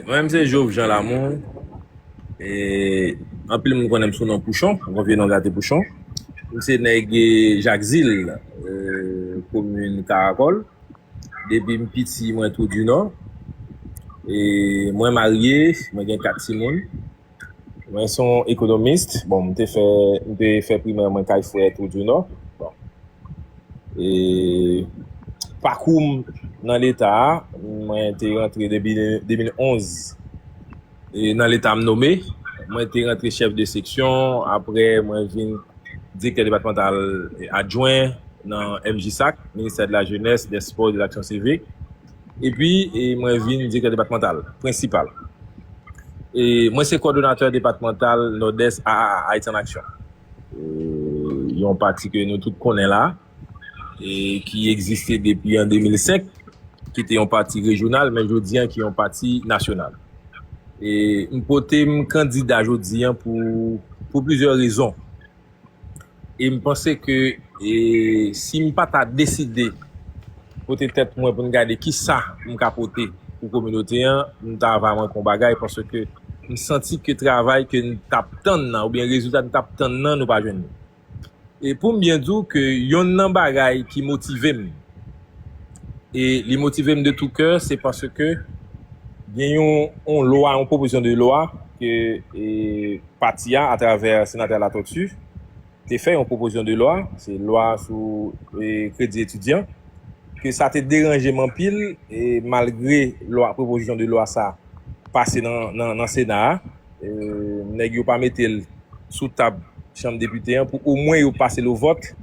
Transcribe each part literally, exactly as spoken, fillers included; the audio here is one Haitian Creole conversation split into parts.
Mwen menm se Jove Jean Lamour. E anpil moun konnen m sou non Pouchon, yon vye non gate Pouchon. M se nèg e, Jakzil, e, komin Karakòl. Depi m piti, mwen Twou di Nò. E mwen marye, mwen gen kat timoun. Mwen se yon ekonomis. Bon, m te fè, m te fè primè mwen kay frè Twou di Nò. Bon. E pakou m nan Leta a, mwen te rantre depi de mil onz. E nan Leta m nome, mwen te rantre chèf de seksyon, apre mwen vin direktè depatmantal adjwen nan M J SAC, Ministère de la Jeunesse, des Sports et de l'Action Civique. Epi, e mwen vin direktè depatmantal prensipal. E mwen se kòdonatè depatmantal Nòdès A A A, Ayiti an Aksyon. E yon pati ke nou tout konnen la, e ki egziste depi an de mil senk, ki te yon pati rejyonal, men jodi an ki yon pati nasyonal. E m pote m kandida jodi an pou, pou plizyè rezon. E m panse ke, e, si m pa ta deside pote tèt mwen pou m gade kisa m ka pote pou kominote an, m ta va manke yon bagay, paske m santi ke travay ke n t ap tann nan, oubyen rezilta n t ap tann nan, nou pa jwenn li. E pou m byen di w ke yonn nan bagay ki motive m, e li motive m de tou kè, se paske gen yon, yon lwa, yon pwopozisyon de lwa ke, e, pati a, atravè senatè Latortue, te fè yon pwopozisyon de lwa, se lwa sou, e, kredi etidyan, ke sa te deranje m anpil, e malgre lwa, pwopozisyon de lwa sa pase nan, nan, nan Sena a, e, nèg yo pa mete l sou tab chanm depite an pou omwen yo pase l o vòt,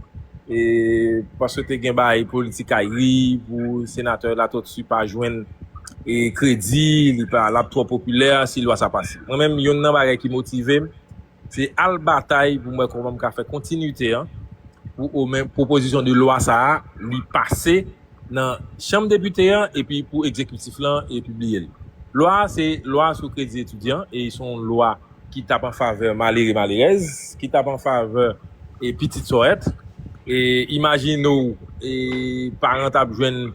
e, paske te gen bagay politikayri pou senatè Latortue pa jwenn, e, kredi, li pa, l ap twò popilè si lwa sa pase. Mwen menm, yonn nan bagay ki motive m, se al batay pou m wè kòman m ka fè kontinite an, pou omwen pwopozisyon de lwa sa a, li pase nan chanm depite an, epi pou egzekitif lan, e pibliye l. Lwa a, se lwa sou kredi etidyan, e se yon lwa ki t ap an favè malere, malerèz, ki t ap an favè, e pitit sòrèt. E imajine w, e paran t ap jwenn,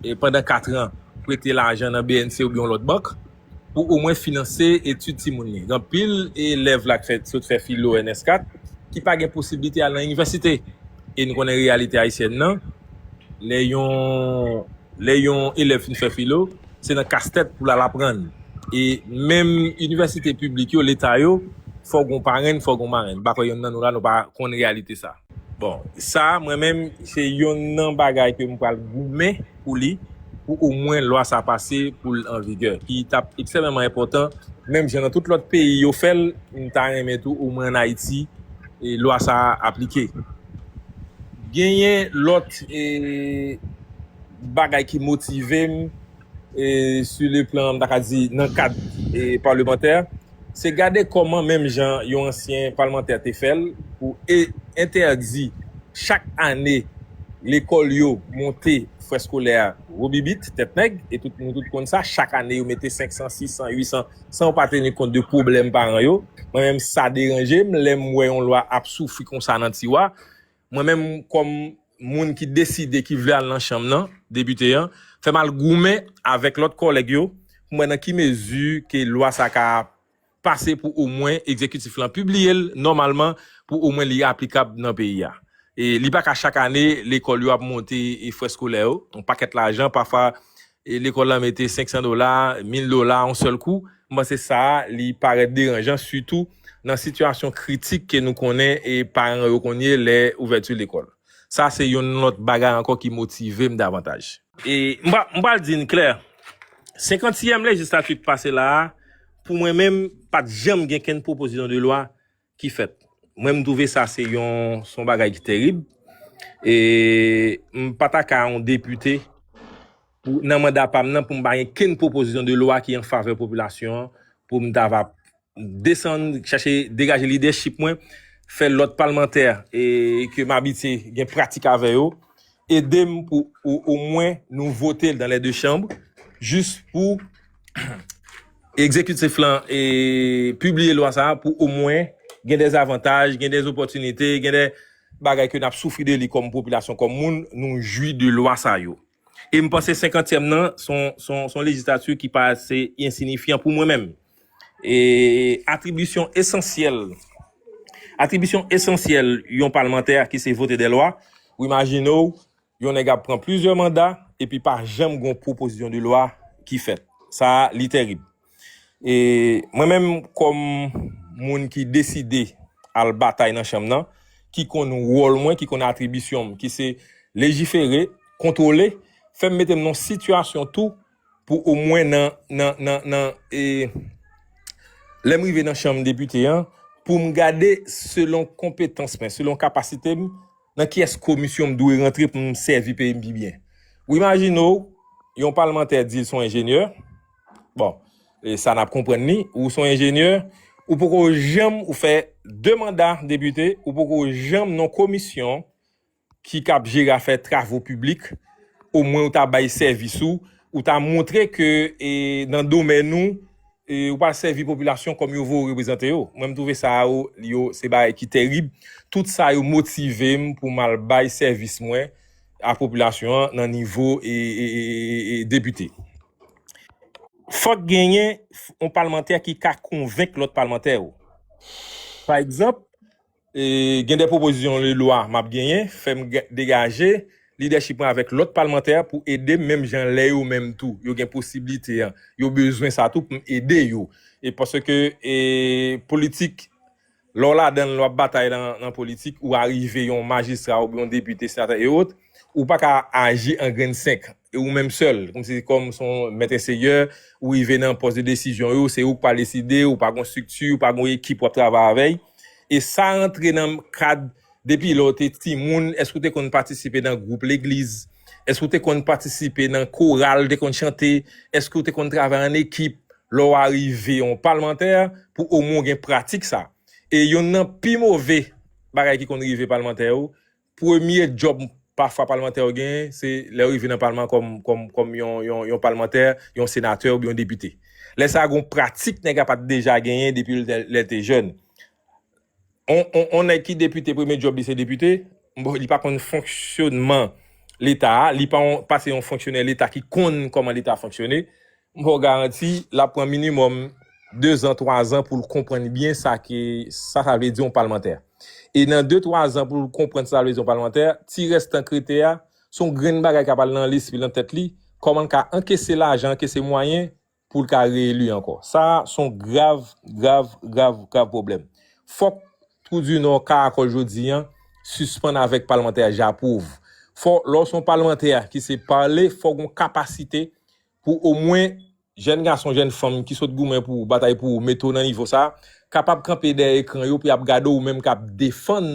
e pandan kat an, prete lajan nan B N C oubyen yon lòt bank, pou omwen finanse etid timoun li. Gen anpil elèv la k fè, sot fè filo N S kat ki pa gen posiblite al nan inivèsite. E nou konnen reyalite ayisyèn nan, lè yon, lè yon elèv fin fè filo, se nan kastèt pou l al aprann. E menm inivèsite piblik yo, Leta yo, fò gon parenn, fò gon marenn. M pa kwè yonn nan nou la, nou pa konn reyalite sa. Bon, sa, mwen menm, se yonn nan bagay ke m pral goumen pou li, pou omwen lwa sa pase, pou l an vigè, ki t ap ekstrèmeman enpòtan, menm jan nan tout lòt peyi yo fè l, m ta renmen tou, omwen ann Ayiti, e lwa sa aplike. Genyen lòt, e, bagay ki motive m, e, sou le plan, m ta ka di, nan kad, e, palemantè, se gade kòman, menm jan yon ansyen palmantè te fè l, pou e, entèdi chak ane lekòl yo monte frè eskolè a wobibit, tèt nèg, e tout, nou tout konn sa, chak ane yo mete senk san, sis san, uit san, san yo pa teni kont de pwoblèm paran yo. Mwen menm, sa deranje m, lè m wè yon lwa ap soufri konsa nan tiwa. Mwen menm, kòm moun ki deside, ki vle al nan chanm nan, depite an, fè m al goumen avèk lòt kòlèg yo, pou m wè nan ki mezi ke lwa sa ka pase pou omwen egzekitif lan pibliye l nòmalman, pou omwen li aplikab nan peyi a. E li pa ka chak ane, lekòl yo ap monte e frè eskolè yo, yon pakèt lajan, pafwa, e lekòl lan mete senk san dola, mil dola, yon sèl kou. M panse sa a, li parèt deranjan, sitou nan sitiyasyon kritik ke nou konnen e paran yo konn ye lè ouvèti lekòl. Sa se yonn lòt bagay ankò ki motive m davantaj. E m pra-, m pral di n klè, senkantyèm lejislati k pase la a, pou mwen menm, pa t janm gen kenn pwopozisyon de lwa ki fèt. Mwen, m twouve sa se yon, se yon bagay ki terib. E m pa ta ka yon depite pou, nan manda pa m nan, pou m pa gen kenn pwopozisyon de lwa ki an favè popilasyon an, pou m ta va desann, chache degaje lidèchip mwen, fè lòt palmantè e ke m abitye gen pratik avè yo, ede m pou o, omwen nou vote l dans les deux chambres, jis pou egzekitif lan e pibliye lwa sa a, pou omwen gen de avantaj, gen de opòtinite, gen de bagay ke n ap soufri de li kòm popilasyon, kòm moun, nou jwi de lwa sa yo. E m panse senkantyèm nan, se yon, se yon, se yon lejislati ki pa ase ensinifyan pou mwen menm. E atribisyon esansyèl, atribisyon esansyèl yon palmantè ki se vote de lwa, ou imajine w, yon nèg ap pran plizyè manda, epi pa janm gon pwopozisyon de lwa ki fèt. Sa a, li tèrib. E mwen menm, kòm moun ki deside al batay nan chanm nan, ki konn wòl mwen, ki konn atribisyon m, ki se lejifere, kontwole, fè m mete m nan sitiyasyon tou pou omwen nan, nan, nan, nan, e, lè m rive nan chanm depite an, pou m gade selon konpetans mwen, selon kapasite m, nan kiyès komisyon m dwe rantre pou m sèvi peyi m pi byen. Ou imajine w, yon palmantè di l se yon enjenyè, bon, e sa n ap konprann li, ou se yon enjenyè, ou poko janm, ou fè de manda depite, ou poko janm nan komisyon ki k ap jere afè travo piblik, omwen ou ta bay sèvis ou, ou ta montre ke e, nan domèn ou, e, ou pa sèvi popilasyon kòm yo voye w reprezante yo. Mwen, m twouve sa yo, yo se bagay ki tèrib. Tout sa yo motive m pou m al bay sèvis mwen a popilasyon an nan nivo e, e, e, e, e depite. Fòk genyen yon palmantè ki ka konvenk lòt palmantè yo. Pa egzanp, e, gen de pwopozisyon de lwa m ap genyen, fè m ga- degaje lidèchip mwen avèk lòt palmantè pou ede m, menm jan lè yo menm tou, yo gen posiblite an, yo bezwen sa tou pou m ede yo. E paske e, politik, lè w ladan l, w ap batay nan, nan politik, ou arive yon majistra oubyen yon depite, senatè e ot, ou pa ka aji an grenn senk, e ou menm sèl, kòmsi kòm se yon mèt enseyè, ou rive nan pòs de desizyon yo, se ou k pral deside, ou pa gon estrikti, ou pa gon ekip w ap travay avè l. E sa rantre nan kad depi lè w te timoun, èske w te konn patisipe nan gwoup legliz? Èske w te konn patisipe nan koral, te konn chante? Èske w te konn travay an ekip? Lè w arive yon palmantè, pou omwen w gen pratik sa. E youn nan pi move bagay ki konn rive palmantè yo, premye djòb pafwa palmantè yo genyen, se lè yo rive nan palman kòm, kòm, kòm yon, yon, yon palmantè, yon senatè oubyen yon depite. Lè sa a, gon pratik nèg la pa t deja genyen depi lè, lè l te jèn. On, on, on nèg ki depite, premye djòb li se depite, bon, li pa konn fonksyonman Leta a, li pa yon, pa se yon fonksyonè Leta ki konn kòman Leta a fonksyone, m ba w garanti, l ap pran minimòm de zan, twa zan pou l konprann byen sa ke, sa, sa vle di yon palmantè. E nan de, twa zan pou l konprann sa sa vle di yon palmantè, ti rèstan k rete a, se yon grenn bagay k ap al nan lespri l, nan tèt li, kòman l ka ankese lajan, ankese mwayen pou l ka reyeli ankò. Sa a se yon grav, grav, grav, grav pwoblèm. Fòk Trou di Nò, Karakòl jodi an, sispann avèk palmantè j'approuve. Fò, lè w se yon palmantè ki se pale, fò w gen yon kapasite pou omwen jèn gason, jèn fanm ki sot goumen pou ou, batay pou ou, mete w nan nivo sa a, kapab kanpe dèyè ekran yo pou y ap gade w, ou menm k ap defann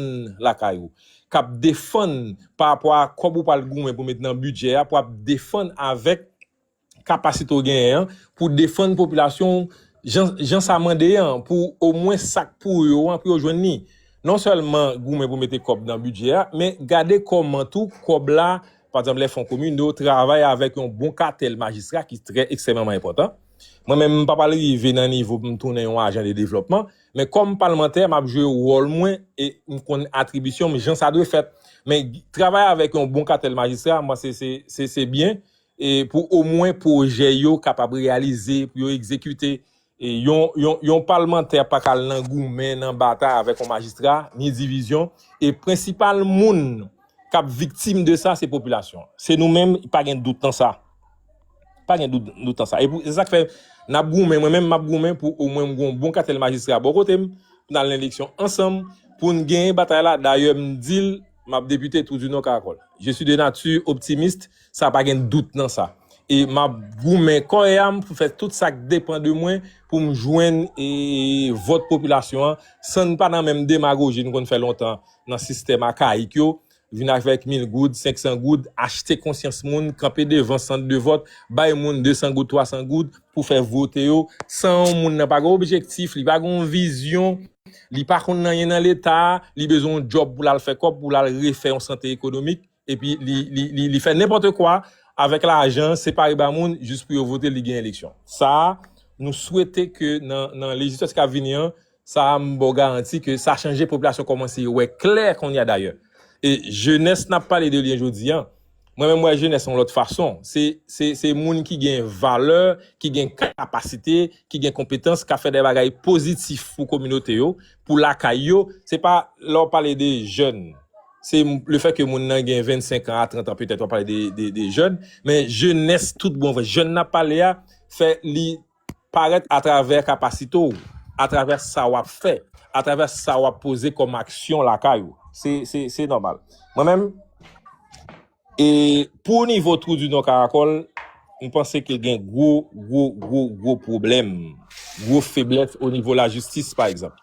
lakay ou, k ap defann pa rapò a kòb ou pral goumen pou met nan bidjè a, pou w ap defann avèk kapasite w genyen an pou defann popilasyon w jan, jan sa mande an, pou omwen sa k pou yo an, pou yo jwenn li. Non sèlman goumen pou mete kòb nan bidjè a, men gade kòman tou kòb la, pa egzanp, lè fon komino, travay avèk yon bon katèl majistra ki trè ekstrèmeman enpòtan. Mwen menm, m pa pral rive nan nivo pou m tounen yon ajan de devlòpman, men kòm palmantè, m ap jwe wòl mwen e m konn atribisyon m jan sa dwe fèt. Men travay avèk yon bon katèl majistra, m panse se, se, se byen, e pou omwen pwojè yo kapab reyalize, pou yo egzekite. E yon, yon, yon palmantè pa ka al nan goumen, nan batay avèk yon majistra, ni divizyon. E prensipal moun k ap viktim de sa, se popilasyon an. Se nou menm, pa gen dout nan sa. Pa gen dout, dout nan sa. E pou, se sa k fè, n ap goumen, mwen menm, m ap goumen pou omwen m gen yon bon katèl majistra bò kote m, pou n al nan eleksyon ansanm, pou n genyen batay la. Dayè, m di l, m ap depite Trou di Nò, Karakòl. Je suis de nature optimiste, sa pa gen dout nan sa. E m ap goumen kò e am pou fè tout sa k depann de mwen pou m jwenn e, vòt popilasyon an, san n pa nan menm demagoji n konn fè lontan nan sistèm akayik yo, vin avèk mil goud, senk san goud, achte konsyans moun, kanpe devan sant de vòt, bay moun de san goud, twa san goud pou fè vote yo, san yon moun nan pa gen objektif, li pa gen yon vizyon, li pa konn anyen nan Leta, li bezwen yon djòb pou l al fè kòb, pou l al refè yon sante ekonomik, epi li, li, li, li fè nenpòt kwa avèk lajan, separe ba moun, jis pou yo vote, li gen eleksyon. Sa a, nou swete ke nan, nan lejislatif k ap vini an, sa a, m ba w garanti ke sa chanje, popilasyon kòmanse wè klè kounye a dayè. E jenès n ap pale de li an jodi an, Mwen menm, m wè jenès yon lòt fason. Se, se, se moun ki gen valè, ki gen kapasite, ki gen konpetans, k ap fè de bagay pozitif pou kominote yo, pou lakay yo. Se pa lè w pale de jèn, se le fè ke moun nan gen vennsenk an a trant an, petèt w ap pale de, de, de jèn, men jenès tout bon vre, jèn n ap pale a, fè li parèt atravè kapasite w, atravè sa w ap fè, atravè sa w ap poze kòm aksyon lakay ou. Se, se, se nòmal. Mwen menm, e pou nivo Trou di Nò Karakòl, m panse ke gen gwo, gwo, gwo, gwo pwoblèm, gwo feblès o nivo lajistis, pa egzanp.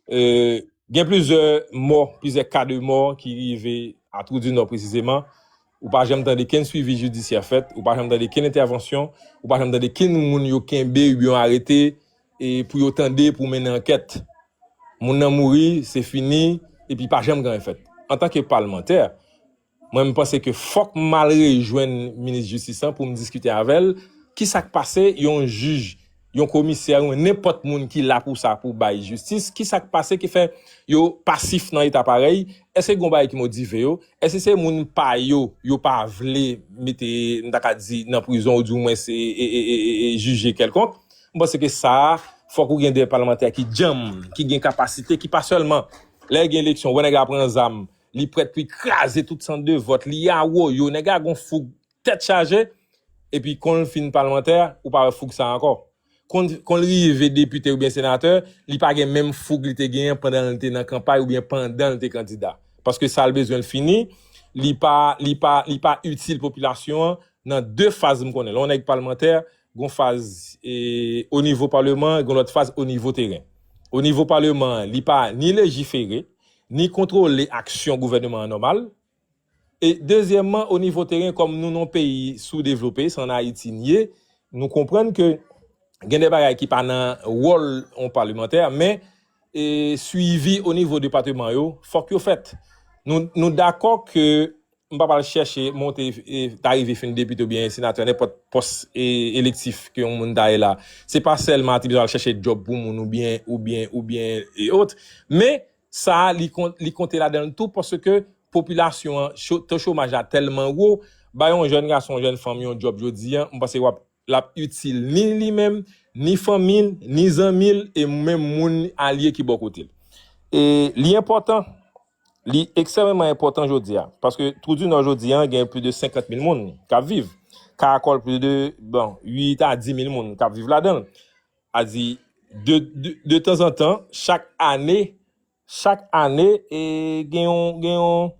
E, gen plizyè mò, plizyè ka de mò ki rive a Trou di Nò presizeman. Ou pa janm tande kenn swivi jidisyè fèt, ou pa janm tande kenn entèvansyon, ou pa janm tande kenn moun yo kenbe oubyen yo arete, e pou yo tande, pou mennen ankèt. Moun nan mouri, se fini, epi pa janm gen anyen fèt. Antanke palmantè, mwen, m panse ke fòk m al rejwenn minis jistis lan pou m diskite avè l. Kisa k pase yon jij, yon komisè, yon nenpòt moun ki la pou sa, pou bay jistis? Kisa k pase ki fè yo pasif nan eta parèy? Èske gen yon bagay ki motive yo? Èske se moun pa yo, yo pa vle mete, m ta ka di, nan prizon, ou di mwens e, e, e, e, e, e jije kèlkonk? M panse ke sa a, fòk ou gen de palmantè ki djanm, ki gen kapasite, ki pa sèlman, lè gen eleksyon, wè nèg la pran zam, li prèt pou l kraze tout sant de vòt, li awoyo, nèg la gon foug tèt chaje, epi kon l fin palmantè, ou pa wè foug sa ankò. Kon, kon l rive depite oubyen senatè, li pa gen menm foug li te genyen pandan l te nan kanpay oubyen pandan l te kandida. Paske sa l bezwen l fini, li pa, li pa, li pa itil popilasyon an nan de faz m konnen. Lè yon nèg palmantè, gon faz e, o nivo paleman, gon lòt faz o nivo teren. O nivo paleman, li pa ni lejifere, ni kontwole aksyon gouvènman an nòmal. E dezyèmman, o nivo teren, kòm nou nan yon peyi soudevlope, se ann Ayiti n ye, nou konprann ke gen de bagay ki pa nan wòl yon palmantè, men e, swivi o nivo depatman yo, fòk yo fèt. Nou, nou dakò ke m pa pral chèche monte, e, ta rive fin depite oubyen senatè, nenpòt pòs e, elektif ke yon moun ta ye la. Se pa sèlman atribye al chèche djòb pou moun oubyen, oubyen, oubyen e ot. Men, sa a, li, kon, li konte ladan l tou paske popilasyon an, cho, to chomaj la tèlman wo, bay yon jèn gason, yon jèn fanm yon djòb jodi a, m panse w ap, l ap itil ni li menm, ni fanmi l, ni zanmi l, e menm moun alye ki bò kote l. E li enpòtan, li ekstrèmeman enpòtan jodi a, paske Trou di Nò jodi a gen plis de senkant mil moun k ap viv. Karakòl plis de, bon, uit a dis mil moun k ap viv ladan l. A di, de, de, de tanzantan, chak ane, chak ane, e, gen yon, gen yon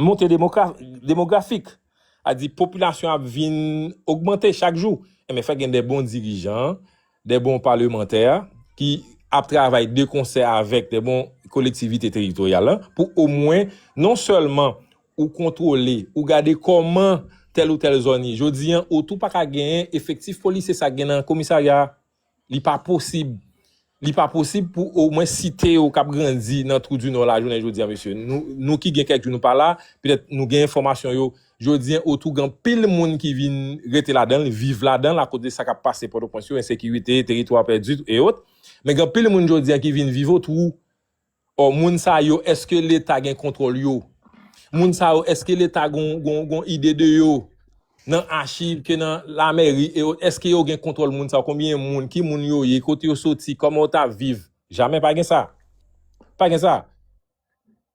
monte demogra, demografik. A di, popilasyon ap vin ogmante chak jou. Enben, fèk gen de bon dirijan, de bon palmantè ki ap travay de konsè avèk de bon kolektivite teritoryal la, pou omwen, non sèlman ou kontwole, ou gade kòman tèl ou tèl zòn ye. Jodi a, ou tou pa ka genyen efektif polisye sa gen nan komisarya a. Li pa posib. Li pa posib pou omwen site yo k ap grandi nan Trou di Nò la jounen jodi a, mesye. Nou, nou ki gen kèk jou nou pa la, petèt nou gen enfòmasyon yo. Jodi a, otou gen anpil moun ki vin rete ladan l, viv ladan l, akoz de sa k ap pase Pòtoprens yo, ensekirite, teritwa pèdi, e ot. Men gen anpil moun jodi a ki vin viv otou. Ò, moun sa yo, èske Leta gen kontwòl yo? Moun sa yo, èske Leta gon, gon, gon ide de yo? Nan achiv, ke nan lamèri, e ot, èske yo gen kontwòl moun sa yo? Konbyen moun? Ki moun yo ye? Kote yo soti? Kòman yo t ap viv? Jamè pa gen sa. Pa gen sa.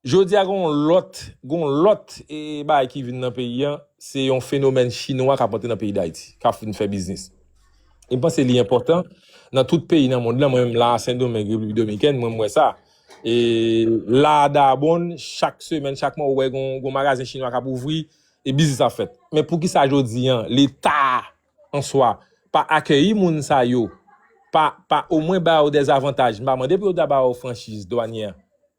Jodi a, gon lòt, gon lòt, e, bagay ki vin nan peyi a, se yon fenomèn chinwa k ap antre nan peyi Dayiti, k ap vin fè biznis. E m panse li enpòtan nan tout peyi nan mond lan, mwen menm la, Sendomeng, Repiblik Dominikèn, mwen m wè sa. E la, Dabon, chak semèn, chak mwa, ou wè gon, gon magazen chinwa k ap ouvri, e biznis ap fèt. Men poukisa jodi a, Leta an swa pa akeyi moun sa yo, pa, pa omwen ba yo dèzavantaj? M pa mande pou yo ta ba yo franchiz dwanyè,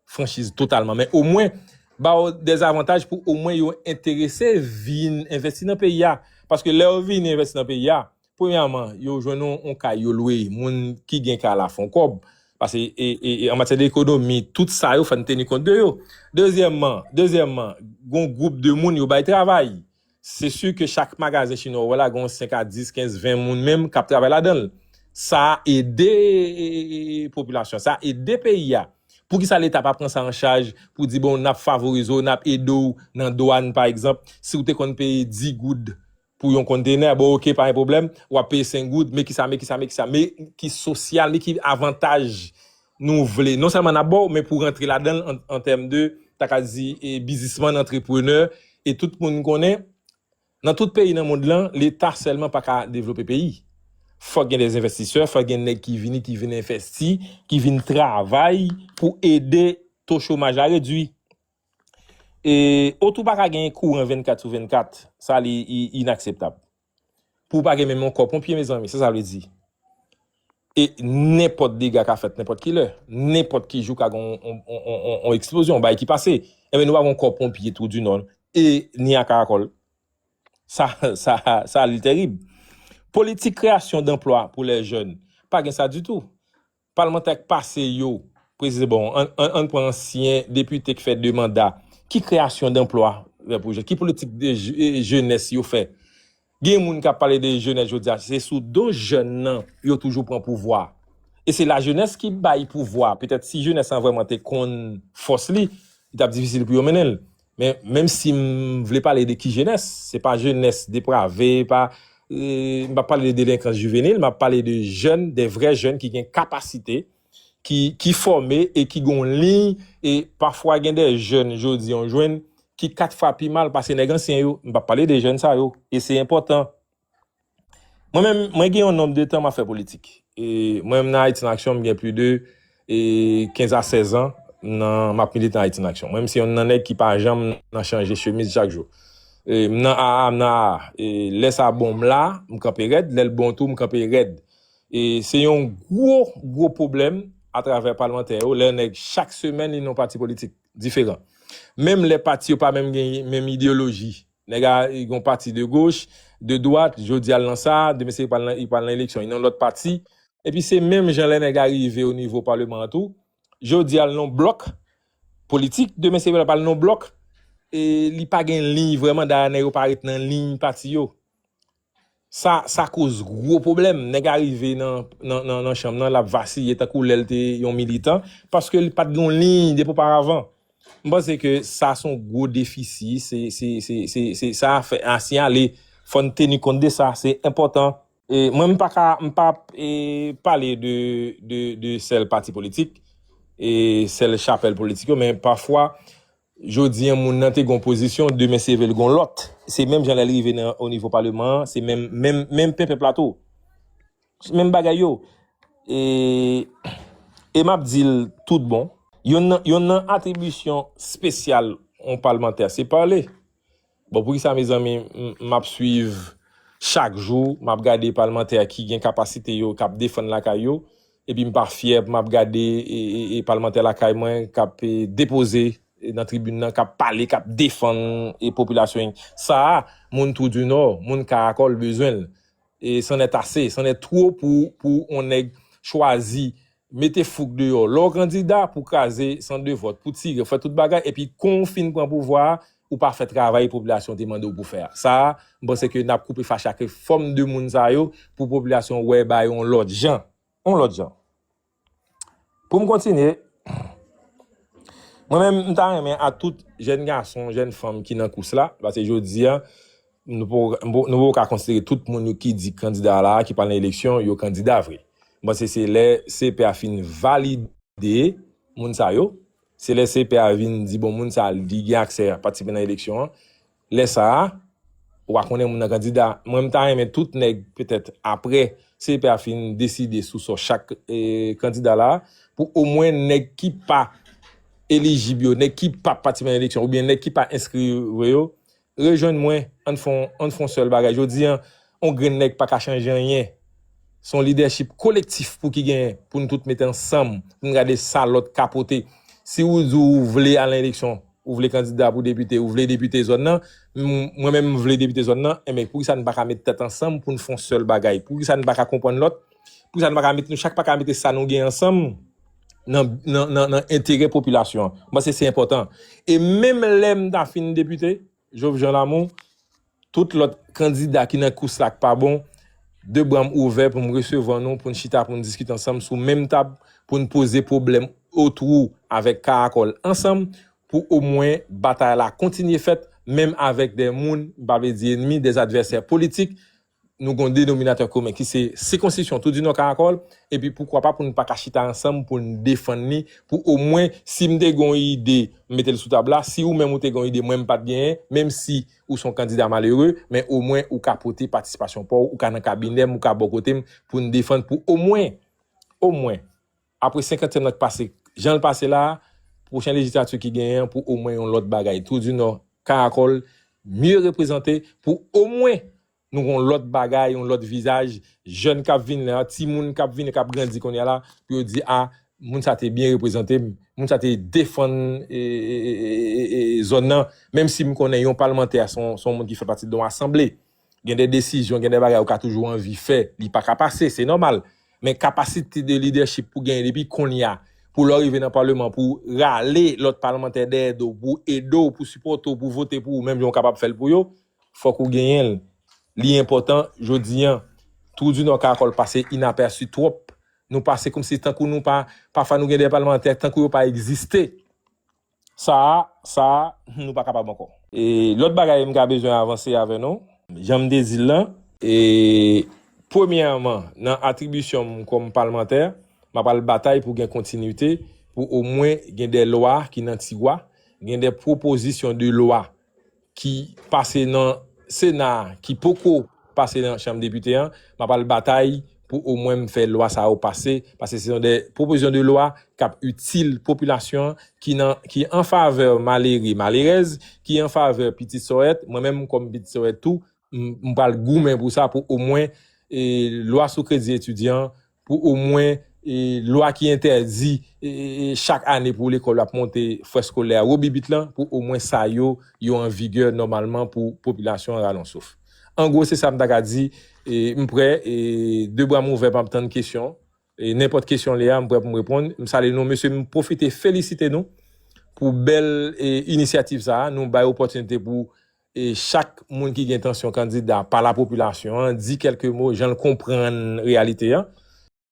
franchiz totalman, men omwen ba yo dèzavantaj pou omwen yo enterese vin envesti nan peyi a. Paske lè yo vini envesti nan peyi a, premyèman, yo jwenn yon, yon kay yo lwe, moun ki gen kay la fè yon kòb. Paske, e, e, e, an matyè de ekonomi, tout sa yo, fò n teni kont de yo. Dezyèmman, dezyèmman, gon gwoup de moun yo bay travay. Se si ke chak magazen chinwa w wè la, gon senk a dis, kenz, ven moun menm k ap travay ladan l. Sa ede, e, e, e, popilasyon, sa ede peyi a. Poukisa Leta pa pran sa an chaj pou di, bon, n ap favorize w, n ap ede w nan dwàn, pa egzanp, si w te konn peye dis goud pou yon kontenè, bon, oke, pa gen pwoblèm, w ap peye senk goud, men kisa, men kisa, men kisa, men ki sosyal, men ki avantaj nou vle. Non sèlman n ap ba w, men pou rantre ladan l an, an tèm de, ta ka di, e, biznismann, antreprenè, e tout moun konnen, nan tout peyi nan mond lan, Leta sèlman pa ka devlope peyi. Fòk gen de envestisè, fòk gen nèg ki vini, ki vin envesti, ki vin travay pou ede to chomaj la redui. E, otou pa ka gen kouran vennkat sou vennkat, sa li i- inakseptab. Pou w pa gen menm yon kò ponpye, mezanmi, sa sa vle di. E nenpòt dega ka fèt nenpòt ki lè, nenpòt ki jou ka gen yon- yon- yon- yon- yon eksplozyon, yon bagay ki pase. Enben, nou pa gen yon kò ponpye Twou di Nò, e ni a Karakòl. Sa, sa, sa li terib. Politik kreyasyon danplwa pou lè jèn, pa gen sa ditou. Palmantè k pase yo, prezidan, bon, ann ann- ann pran ansyen depite k fè de manda. Ki kreyasyon danplwa pou jèn? Ki politik de je- e, jenès yo fè? Gen moun k ap pale de jenès jodi a, se sou do jèn nan yo toujou pran pouvwa. E se lajenès ki bay pouvwa. Petèt si jenès lan vrèman te konn fòs li, li t ap difisil pou yo mennen l. Men menm si m vle pale de ki jenès, se pa jenès deprave, pa, e, m p ap pale de delenkans jivenil, m ap pale de jèn, de vrè jèn ki gen kapasite, ki, ki fòme e ki gen yon liy, e pafwa gen de jèn jodi a w jwenn ki kat fwa pi mal pase nèg ansyen yo. M p ap pale de jèn sa yo, e se enpòtan. Mwen menm, mwen gen yon nonb de tan m ap fè politik. E mwen menm nan Ayiti an Aksyon, m gen plis de, e, kenz a sèz an nan, m ap milite nan Ayiti an Aksyon. Mwen menm se youn nan nèg ki pa janm nan chanje chemiz chak jou. E, m nan A A, m nan A A. E, lè sa bon, m la, m kanpe rèd. Lè l bon tou, m kanpe rèd. E se yon gwo, gwo pwoblèm atravè palmantè yo, lè nèg chak semèn li nan yon pati politik diferan. Menm lè pati yo pa menm gen menm ideyoloji. Nèg a, li gen yon pati de goch, de dwat, jodi a l nan sa, demen se li pral nan, li pral nan eleksyon, li nan lòt pati. Epi se menm jan lè nèg a rive o nivo palman an tou, jodi a l nan yon blòk politik, demen se li pral nan yon blòk, e li pa gen liy vrèman, dayè nèg yo pa ret nan liy pati yo. Sa, sa koz gwo pwoblèm. Nèg a rive nan, nan, nan, nan chanm nan, l ap vasiye tankou lè l te yon militan, paske li pa t gen yon liy depi oparavan. M panse ke sa se yon gwo defisi, se, se, se, se, se sa a fè a siyale, fò n teni kont de sa, se enpòtan. E mwen, m pa ka, m pa, e, pale de, de, de sèl pati politik, e sèl chapèl politik yo, men pafwa, jodi a, moun nan te gen yon pozisyon, demen se vle l gen yon lòt. Se menm jan lè l rive nan, o nivo palman an, se menm, menm, menm penpen plato. Menm bagay yo. E, e m ap di l tout bon. Youn nan, youn nan atribisyon espesyal yon palmantè, se pale. Bon, poukisa, mezanmi, m, m ap swiv chak jou, m ap gade palmantè ki gen kapasite yo, k ap defann lakay yo, epi m pa fyè pou m ap gade, e, e, e palmantè lakay mwen k ap, e, depoze, e, nan tribin nan, k ap pale, k ap defann, e, popilasyon. Sa a, moun Twou di Nò, moun Karakòl bezwen l. E c'en est assez, c'en est trop pou, pou yon nèg chwazi mete fouk deyò. Lè w kandida pou kraze sant de vòt, pou tire, fè tout bagay, epi kon w fin pran pouvwa a, ou pa fè travay popilasyon te mande w pou fè a. Sa a, m panse ke n ap koupe fache ak fòm de moun sa yo pou popilasyon wè bagay yon lòt jan. Yon lòt jan. Pou m kontinye, mwen menm, m ta renmen a tout jèn gason, jèn fanm ki nan kous la, paske jodi a, nou poko, nou poko ka konsidere tout moun yo ki di kandida la, ki pral nan eleksyon, yo kandida vre. M panse se lè C P a fin valide moun sa yo, se lè C P a vin di, bon, moun sa, li gen aksè a patisipe nan eleksyon an. Lè sa a, ou a konnen moun nan kandida. Mwen, m ta renmen tout nèg, petèt, apre C P a fin deside sou sò chak, e, kandida la, pou omwen nèg ki pa elijib yo, nèg ki pa patisipe nan eleksyon, oubyen nèg ki pa enskri yo, rejwenn mwen, ann fè, ann fè yon sèl bagay. Jodi a, yon grenn nèg pa ka chanje anyen. Se yon lidèchip kolektif pou ki genyen, pou n tout mete ansanm, pou n gade sa lòt ka pote. Si ou di ou vle al nan eleksyon, ou vle kandida pou depite, ou vle depite zòn nan, m- mwen menm m vle depite zòn nan, enben poukisa n pa ka met tèt ansanm pou n fè yon sèl bagay? Poukisa n pa ka konprann lòt? Poukisa n pa ka met, nou chak pa ka mete sa nou gen ansanm nan, nan, nan, nan enterè popilasyon an? M panse se enpòtan. E menm lè m ta fin depite, Jovenel Lamour, tout lòt kandida ki nan kous la k pa bon, de bra m ouvè pou m resevwa nou, pou n chita, pou n diskite ansanm sou menm tab, pou n poze pwoblèm Otrou avèk Karakòl ansanm pou omwen batay la kontinye fèt, menm avèk de moun, m pa vle di enmi, de advèsè politik, nou gon denominatè komen ki se sikonsisyon Tou di Nò Karakòl, epi poukwa pa pou nou pa ka chita ansanm pou n defann li, pou omwen si m te gon ide, m mete l sou tab la, si ou menm ou te gon ide, mwen m pa t genyen, menm si ou se yon kandida malere, men omwen ou ka pote patisipasyon pa w, ou ka nan kabinè m, ou ka bò kote m pou n defann, pou omwen, omwen, apre senkantyèm nan k pase, jan l pase la, pwochen lejislati ki genyen an, pou omwen yon lòt bagay. Tou di Nò Karakòl mye reprezante, pou omwen nou yon lòt bagay, yon lòt vizaj, jèn k ap vin la, timoun k ap vini, k ap grandi kounye a la, pou yo di, a, moun sa te byen reprezante m, moun sa te defann e, e, e, e, e, e, zòn nan, menm si m konnen yon palmantè se yon, se yon moun ki fè pati de yon asanble. Gen de desizyon, gen de bagay ou ka toujou anvi fè, li pa ka pase, se nòmal. Men kapasite de lidèchip pou genyen depi kounye a, pou lè w rive nan palman, pou rale lòt palmantè dèyè do w, pou ede w, pou sipòte w, pou vote pou ou, menm jan w kapab fè l pou yo, fòk ou genyen l. Li enpòtan, jodi an, Tou di Nò Karakòl pase inapèsi twòp. Nou pase kòmsi tankou nou pa, pafwa nou gen de palmantè, tankou yo pa egziste. Sa a, sa a, nou pa kapab ankò. E lòt bagay m ka bezwen avanse avè nou, jan m te di l lan, e premyèman, nan atribisyon m kòm palmantè, m ap al batay pou gen kontinite, pou omwen gen de lwa ki nan tiwa, gen de pwopozisyon de lwa ki pase nan Sena a, ki poko pase nan Chanm Depite an, m ap al batay pou omwen m fè lwa sa yo pase, paske se yon de pwopozisyon de lwa k ap itil popilasyon an, ki nan, ki an favè malere, malerèz, ki an favè pitit sòrèt. Mwen menm kòm pitit sòrèt tou, m, m pral goumen pou sa, pou omwen, e, lwa sou kredi etidyan, pou omwen, e, lwa ki entèdi, e, e, e, chak ane pou lekòl ap monte frè eskolè a, wobibit lan, pou omwen sa yo, yo an vigè nòmalman pou popilasyon an rale yon souf. An gwo, se sa m ta ka di, e, m prè, e, de bra m ouvè, m ap tann kesyon, e, nenpòt kesyon li a, m prè pou m reponn. M salye nou, mesye, m pwofite felisite nou pou bèl, e, inisyativ sa a, nou bay opòtinite pou e chak moun ki gen entansyon kandida pa lapopilasyon an, di kèlke mo, jan l konprann reyalite an.